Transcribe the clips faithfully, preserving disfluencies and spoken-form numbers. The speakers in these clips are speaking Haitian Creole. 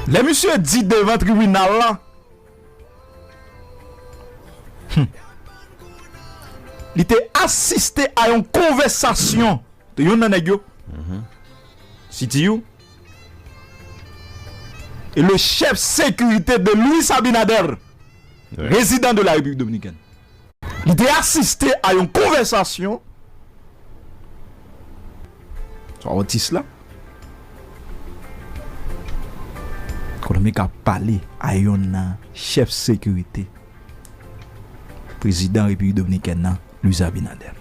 Lè misye di devan tribinal la, hmm, li te asiste a yon konvèsasyon de youn nan nèg yo, C T U, et le chef sécurité de Luis Abinader, président de la République dominicaine. Li te asiste a yon konvèsasyon sou Otis la. Kolonbi k ap pale a youn nan chèf sekirite prezidan Repiblik Dominikèn nan, Luis Abinader.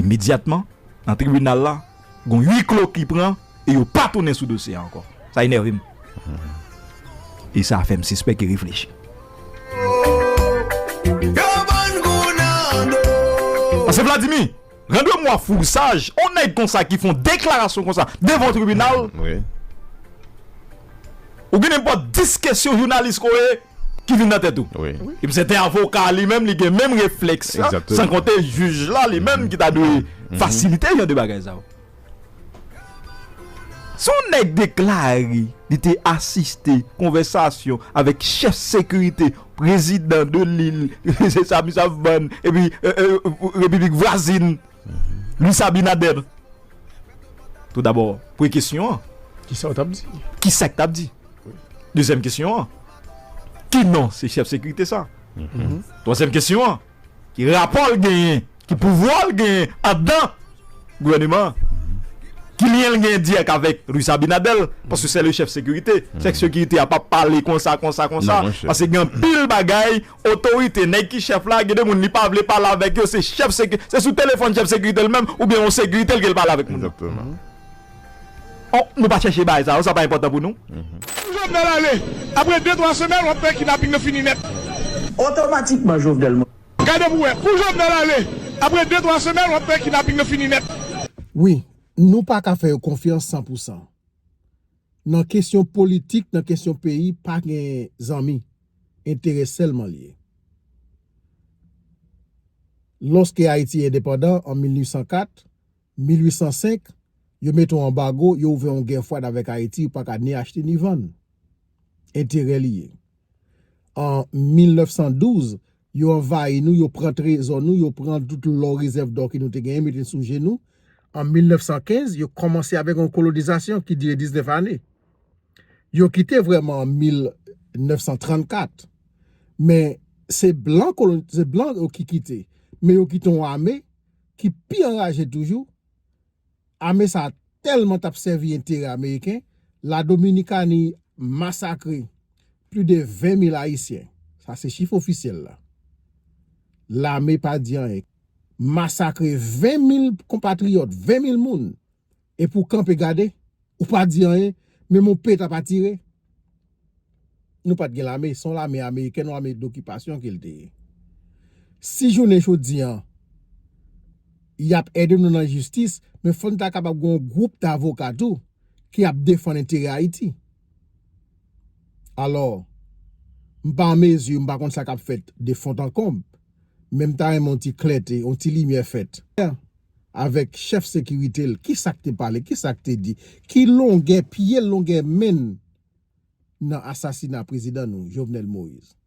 Imedyatman, nan tribinal la, gon huis clos ki pran e yo pa tounen sou dosye a ankò. Sa enève m. E sa fè m sispèk e reflechi. Paske Vladimir, randemwa fousaj, on nèg konsa ki fè on deklarasyon konsa devan tribinal, ou gen nenpòt dis kesyon jounalis ko ye ki vin nan tèt ou. Epi se te avoka li menm, li gen menm reflèks la, san konte jij la li menm ki ta dwe fasilite jan de bagay sa yo. Si on nèg deklare li te asiste konvèsasyon avèk chèf sekirite prezidan de lil, se sa misye ap vann, epi, e, e, repiblik vwazin, Luis Abinader. Toudabò, premye kesyon an. Kisa w t ap di? Kisa k t ap di? Dezyèm kesyon an. Ki non se chèf sekirite sa? Twazyèm kesyon an. Ki rapò l genyen? Ki pouvwa l genyen anndan gouvèneman an? Ki lyen l genyen dirèk avèk Luis Abinader? Paske se le chèf sekirite. Chèf sekirite a p ap pale konsa, konsa, konsa. Paske gen anpil bagay, otorite, nèg ki chèf la, gen de moun li pa vle pale avèk yo, se chèf seki-, se sou telefòn chèf sekirite l menm, oubyen yon sekirite l ke l pale avèk moun nan. Oh, nou pa chèche bagay sa yo, sa pa enpòtan pou nou. Pou Jovenel ale, apre de twa semèn, w ap wè kidnaping nan fini nèt. Otomatikman, Jovenel Moïse. Gade pou wè, pou Jovenel ale, apre de twa semèn, w ap wè kidnaping nan fini nèt. Wi, nou pa ka fè yo konfyans san pou san. Nan kesyon politik, nan kesyon peyi, pa gen zanmi. Enterè sèlman l ye. Lòske Ayiti endepandan an mil uit san kat, mil uit san senk, yo mete yon anbago, yo ouvè yon gè fwad avèk Ayiti, yo pa ka ni achte ni vann. Enterè li ye. An mil nèf san douz, yo anvayi nou, yo pran trezò nou, yo pran tout lò, rezèv dò ke nou te genyen, mete sou je nou. An mil nèf san kenz, yo kòmanse avèk yon kolonizasyon ki dire diznèf ane. Yo kite vrèman an mil nèf san trannkat. Men se blan kolon-, se blan yo ki kite. Men yo kite yon ame ki pi anraje toujou. Ame sa a tèlman t ap sèvi enterè ameriken, la Dominikani masakre plis de ven mil Ayisyen. Sa se chif ofisyèl la. Lame pa di anyen. Masakre ven mil konpatriyòt, ven mil moun. Epi w kanpe gade, ou pa di anyen, menm yon peta pa tire. Nou pa t gen lame, se yon lame amerikèn, yon lame dokipasyon ke l te ye. Si jounen jodi a, y ap ede nou nan jistis, men fò n ta kapab gen yon gwoup davoka tou ki ap defann enterè Ayiti. Alò, m pa an mezi, m pa konn sa k ap fèt de fon an konb, men m ta renmen yon ti klète, yon ti limyè fèt. Avèk chèf sekirite l, kisa k te pale, kisa k te di, ki longè pye l, longè men l nan asasina prezidan nou, Jovenel Moïse.